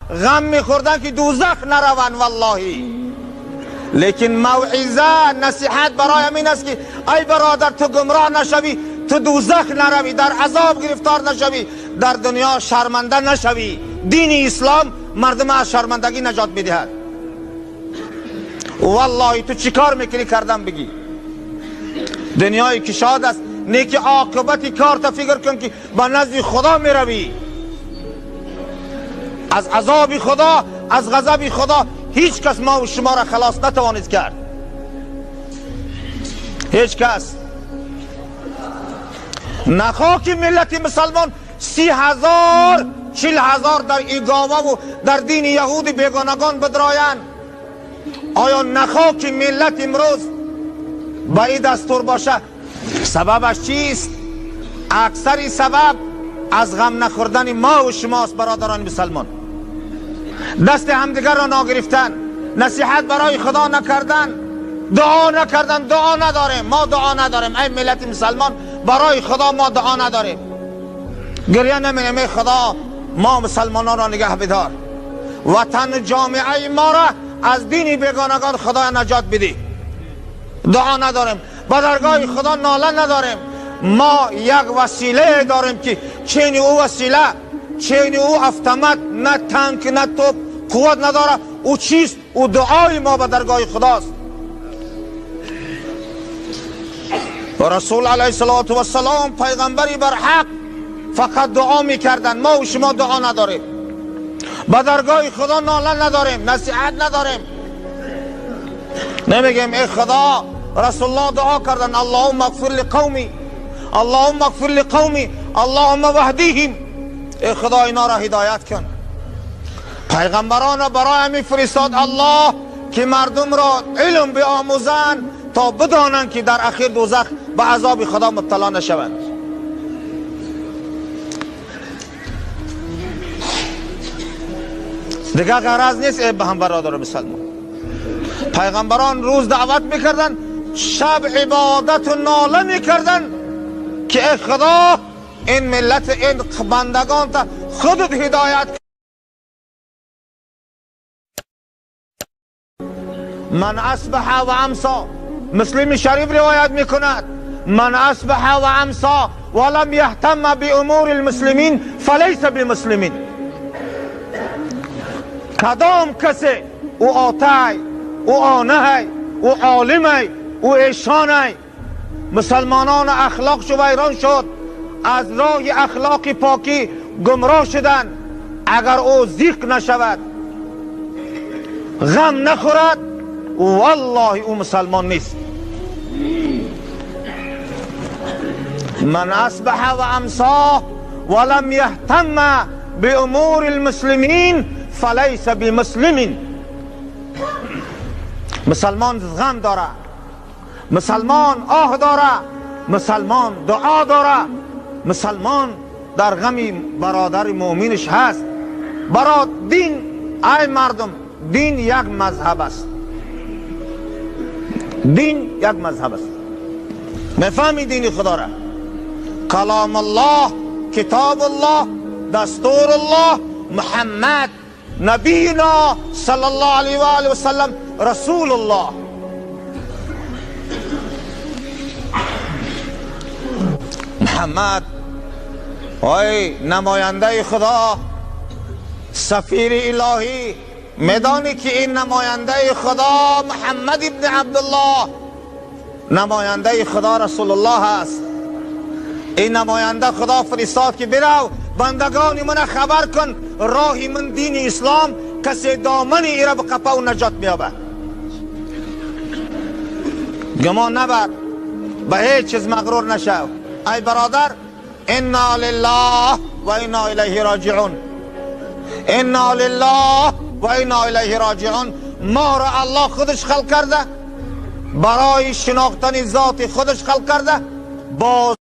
غم میخوردن که دوزخ نروند واللهی. لیکن موعظه نصیحت برای این است که ای برادر تو گمراه نشوی، تو دوزخ نروی، در عذاب گرفتار نشوی، در دنیا شرمنده نشوی. دین اسلام مردم از شرمندگی نجات میدهد. والله تو چیکار میکنی کردم بگی؟ دنیای کشاد است، نیکی عاقبت کار تا فکر کن که با نزد خدا میروی. از عذاب خدا، از غضب خدا هیچ کس ما و شما را خلاص نتوانید کرد. هیچ کس. نخواه که ملت مسلمان 30,000 40,000 در ایگاوه و در دین یهود بیگانگان بدرایند. آیا نخواه که ملت امروز با این دستور باشه؟ سببش چیست؟ اکثر سبب از غم نخوردن ما و شماست برادران مسلمان. دست همدیگر را ناگرفتن، نصیحت برای خدا نکردن، دعا نکردن. دعا نداریم، ما دعا نداریم ای ملت مسلمان، برای خدا ما دعا نداریم. گریه نمینیم ای خدا ما مسلمانان را نگه بدار، وطن جامعه ما را از دین بیگانگان خدا نجات بدی. دعا نداریم، به درگاه خدا ناله نداریم. ما یک وسیله داریم که چین او وسیله، چین او افتمت، نه تانک نه توپ قوت نداره. او چیست؟ او دعای ما به درگاه خداست. رسول علیه الصلاة والسلام پیغمبری بر حق فقط دعا میکردن. ما و شما دعا نداریم، به درگاه خدا ناله نداریم، نصیحت نداریم. نمیگیم ای خدا رسول الله دعا کردن اللهم اغفر لقومی، اللهم اغفر لقومی، اللهم واهدیهم، ای خدا اینا را هدایت کن. پیغمبران را برای می فرستاد الله که مردم را علم بیاموزند تا بدانند که در اخیر دوزخ به عذاب خدا مبتلا نشوند. دیگه غرض نیست ای به هم برادر مسلمان. پیغمبران روز دعوت میکردن، شب عبادت و ناله میکردن که ای خدا این ملت، این بندگان تا خودت هدایت. من اصبح و امسا، مسلم شریف روایت میکند، من اصبح و امسا ولم یهتم بامور المسلمین فلیس بمسلمین. کدام کسی او آتای، او آنه، او عالمه، او ایشانه، مسلمانان اخلاق شو ویران شد، از راه اخلاق پاکی گمراه شدن. اگر او زیق نشود، غم نخورد، والله او مسلمان نیست. من اصبح و امسا ولم یهتم بامور المسلمین فلیس بمسلمین. مسلمان غم داره، مسلمان آه داره، مسلمان دعا داره، مسلمان در غم برادر مؤمنش هست. برای دین ای مردم، دین یک مذهب است. دین یک مذهب است. میفهمی دین خدا را؟ کلام الله، کتاب الله، دستور الله، محمد نبینا صلی الله علیه و آله و سلم رسول الله. محمد ای نماینده خدا، سفیر الهی، میدانی که این نماینده خدا محمد ابن عبدالله نماینده خدا رسول الله است. این نماینده خدا فرستاد که برو بندگان من خبر کن راه من دین اسلام، کسی دامن ای را به قپا و نجات میابد. گمان نبر، به هیچ چیز مغرور نشو ای برادر. انا لله و انا الیه راجعون، انا لله و انا الیه راجعون. ما را الله خودش خلق کرده، برای شناختن ذات خودش خلق کرده. باز